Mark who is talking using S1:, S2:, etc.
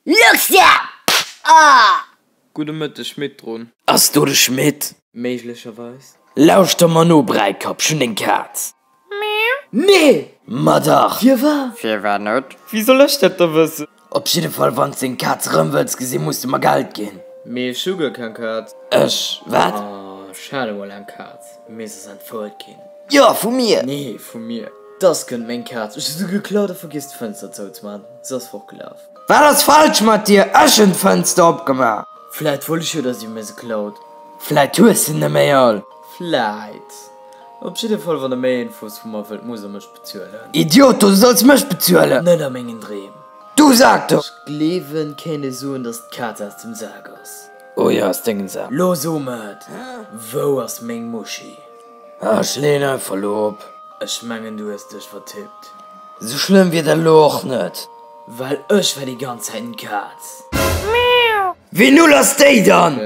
S1: Luxia! Ah!
S2: Gudde Mëtteg, Schmitt drun.
S3: Ass do de Schmitt?
S2: Méiglecherweis.
S3: Lauschter mer no, Bräikapp, ech hunn deng Kaz. Nee! Ma dach!
S2: Firwat?
S4: Firwat net?
S2: Wéi soll ech dat da wëssen?
S3: Op jidde Fall, wann s deng Kaz erëm wëlls gesinn, muss de mer Geld ginn.
S2: Mee ech hu guer keng Kaz.
S3: Ech? Wat?
S2: Oh, ech hat emol eng Kaz, mee se ass entfouert ginn.
S3: Jo, vu mir!
S2: Nee, vu mir. Dass kënnt meng Kaz. Ech hu se geklaut a vergiess d'Fënster zouzemaachen. Se ass fortgelaf.
S3: Wat ass falsch mat dir? Ech hunn d'Fënster opgemaach.
S2: Vläit wollt ech jo, dass dir mir se klaut.
S3: Vläit hues de net méi all.
S2: Vläit. Op jidde Fall, wann der méi Infos vu mer wëllt, musst der mech bezuelen.
S3: Idiot, du solls mech bezuelen!
S2: Net a mengen Dreem.
S3: Du Sak, du!
S2: Ech gleewen, kéint ee soen, dass d'Kaz aus dem Sak ass.
S3: Oh jo, ass dengen Sak.
S2: Lo so mer et, wou ass meng Muschi?
S3: Ech leen einfach lo op.
S2: Ech mengen du hues dech vertippt.
S3: Sou schlëmm wier dat lo och net.
S2: Well ech war déi ganz Zäit en Kaz.
S3: Wéi null ass déi dann?